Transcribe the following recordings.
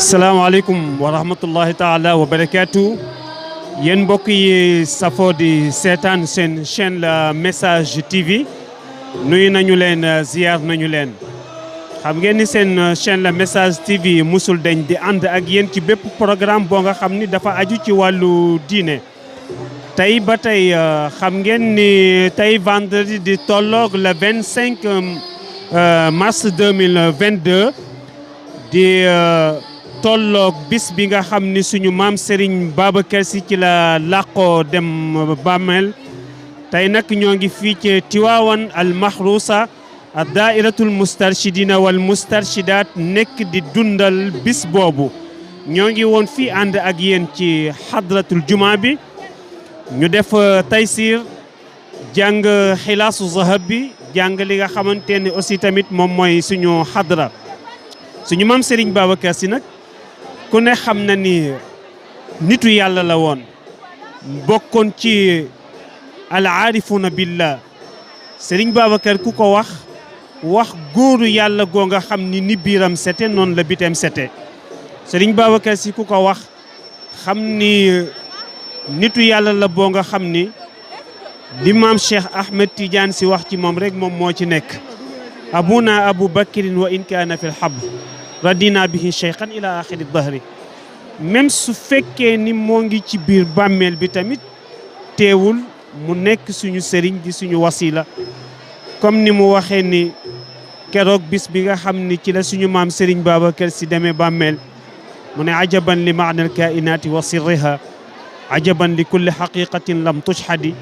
salaamaaleykum wa rahmatullahi taala wa barakaatu yéen mbokk yi safoo di seetaan seen chaîne la Message TV nuyu nañu leen ziar nañu leen xam ngeen ni seen chaîne la Message TV musul dañ di ànd ak yéen ci bépp programme boo nga xam ni dafa aju ci wàllu diine tey ba tey xam ngeen ni tey vendredi di tolloog le 25 mars 2022 di tolloog bis bi nga xam ni suñu maam Serigne Babacar Sy ci la làqoo dem bàmmeel tey nag ñoo ngi fii ci Tiwaawan al Mahrousa a daairatul mustarshidina wal mustarshidaat nekk di dundal bis boobu ñoo ngi woon fii ànd ak yéen ci hadratul juma bi ñu def taysir jàng xilaasu zahab bi jàng li nga xamante ne aussi tamit moom mooy suñu hadra suñu maam Serigne Babacar Sy nag ku ne xam na ni nitu yàlla la woon bokkoon ci al aarifuna billah Serigne Babacar ku ko wax góoru yàlla goo nga xam ni biiram sete noonu la bitam sete Serigne Babacar Sy ku ko wax xam ni nitu yàlla la boo nga xam ni li maam Cheikh Ahmed Tidiane Sy wax ci moom rek moom moo ci nekk abuna Abu Bakrin wa in kaana fi lxab radina bihi cheikhan ila axiri dahri même su fekkee ni moo ngi ci biir bàmmeel bi tamit teewul mu nekk suñu sëriñ di suñu wasila comme ni mu waxee ni keroog bis bi nga xam ni ci la suñu maam Serigne Babacar Sy demee bàmmeel mu ne ajaban li maana alkainati wa sirriha ajaban li kulli xaqiqatin lam tushhadi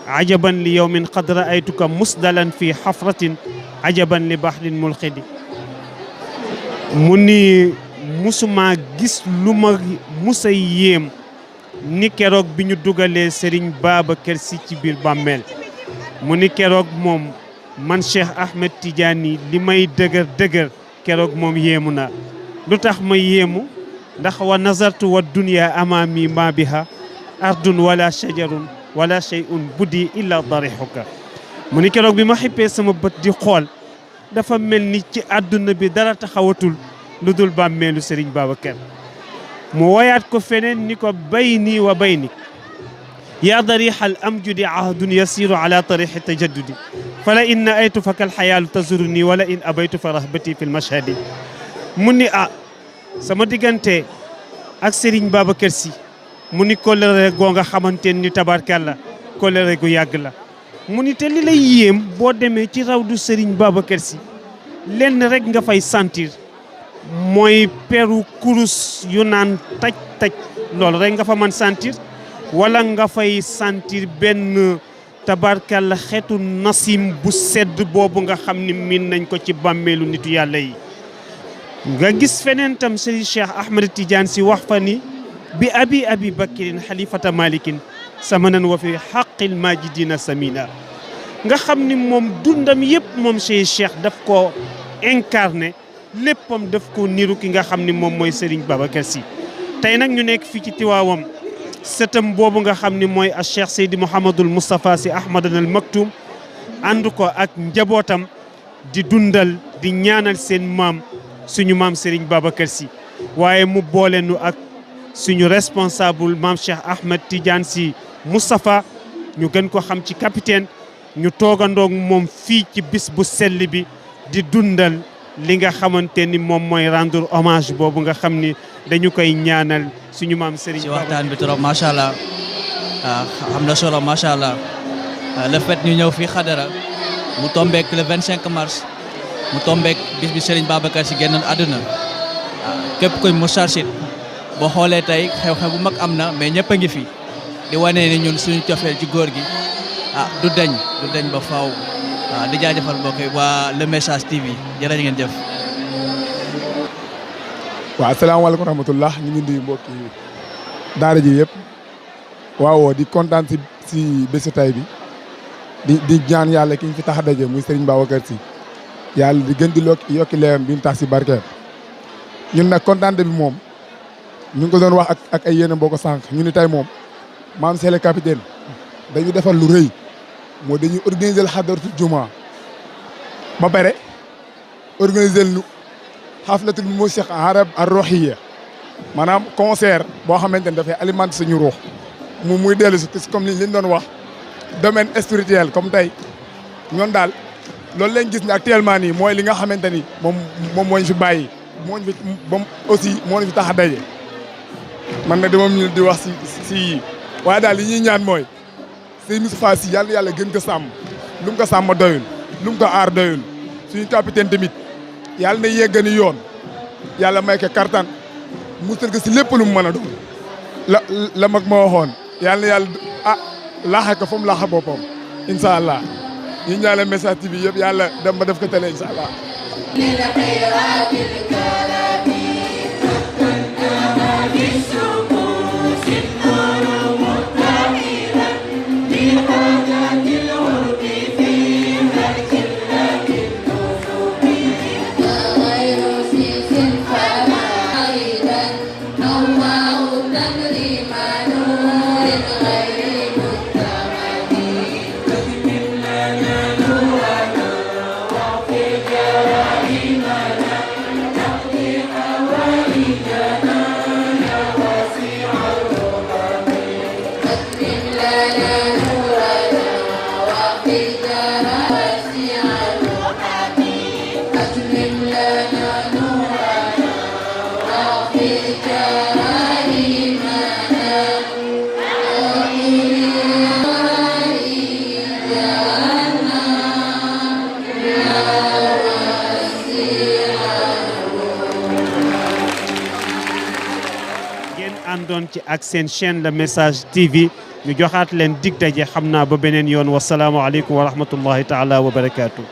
ajaban li yawmin qad raaytuka musdalan fi xafratin ajaban li bahrin mulxidi mu ni musuma gis lu ma musa yéem ni keroog bi ñu dugalee Serigne Babacar Sy ci biir bàmmeel mu ni keroog moom man Cheikh Ahmed Tidiane li may dëgër keroog moom yéemu na lu tax ma yéemu ndax wa nazartu wa dunya amami ma biha ardun wala shajarun wala shay'un buddi illa darixuka mu ni keroog bi ma xippee sama bët di xool dafa mel ni ci àdduna bi dara taxawatul lu dul bàmmeelu Serigne Babacar mu woyaat ko feneen ni ko bayni wa baynik yaa darixal amjudi ahdun yasiru ala tarixi tajaddudi fala in aytu fakal xayaalu tazuruni wala in abaytu fa rahbati fi lmashhadi mu ni sama diggante ak Serigne Babacar Sy mu ni kóllëre goo nga xamante ni tabarkàlla kóllëre gu yàgg la mu ni te li lay yéem boo demee ci rawdu Serigne Babacar Sy lenn rek nga fay sentir mooy peru kurus yu naan taj loolu rek nga fa mën sentir wala nga fay sentir benn tabarkàlla xeetu nasim bu sedd boobu nga xam ni miin nañ ko ci bàmmeelu nitu yàlla yi nga gis feneen tam Serigne Cheikh Ahmed Tidiane Sy wax fa ni bi abi bakrin xalifata malikin samanan wa fi xaqil majidina samina nga xam ni moom dundam yëpp moom Cheikh daf ko incarné léppam daf ko niru ki nga xam ni moom mooy Serigne Babacar Sy tey nag ñu nekk fii ci Tiwaawam sëtam boobu nga xam ni mooy a Cheikh Seydi Mouhamadul Moustapha Sy Ahmadan al Maktoum ànd ko ak njabootam di dundal di ñaanal seen maam suñu maam Serigne Babacar Sy waaye mu boole nu ak suñu responsable maam Cheikh Ahmed Tidiane Sy Moustapha ñu gën ko xam ci capitaine ñu toogandoog moom fii ci bis bu sell bi di dundal li nga xamante ni moom mooy rendre hommage boobu nga xam ni dañu koy ñaanal suñu maam Serigne. ci waxtaan bi trop macha allah xam na solo macha allah le fait ñu ñëw fii xadara mu tombeek le 25 mars mu tombeek bis bi Serigne Babacar Sy génnoon àdduna képp koy mustarshid boo xoolee tey xew-xew bu mag am na mais ñëpp a ngi fi di wane ni ñun suñu cofeel ci góor gi du deñ ba faaw di jaajëfal mbokk waa le Message TV jërë ngeen jëf. waaw asalaamaaleykum rahmatullah ñu ngi nuyu mbokki daara ji yëpp waaw di kontaan si bésu tay bi di ñaan yàlla ki ñu fi tax a daje muy Serigne Babacar Sy yàlla di gën di yokki leeram bi mu tax si barkeem ñun nag kontaan bi moom ñu ngi ko doon wax ak ay yéene mbokk sànq ñu ni tey moom maam c'est le capitaine dañu defal lu rëy moo dañuy organiser xadaratul juma ba pare organiser lu xaflatul musiqa arab ar ruhiya maanaam concert boo xamante ni dafay alimenter suñu ruux muy dellu si comme li ñu doon wax domaine spirituel comme tey ñoon daal loolu lañ gis ne actuellement nii mooy li nga xamante ni moom moo ñu fi bàyyi moo ñu fi moom aussi moo ñu fi tax a daje man nag dama ñu di wax si waaye daal li ñuy ñaan mooy Sëñ Moustapha Sy yàlla gën ko sàmm lu mu ko sàmm doyul lu mu ko aar doyul suñu capitaine tamit yàlla na yeggani yoon yàlla may ko kartan musal ko si lépp lu mu mën a doon la mag ma waxoon yàlla na yàlla laaxa ko fa mu laaxa boppam incha allah ñu ñaanal Message TV yëpp yàlla dem ba def ko télé incha allah. àndoon ci ak seen chaîne Le Message TV ñu joxaat leen dig daje xam naa ba beneen yoon wasalaamu aleykum wa rahmatullahi taala wa barakaatu.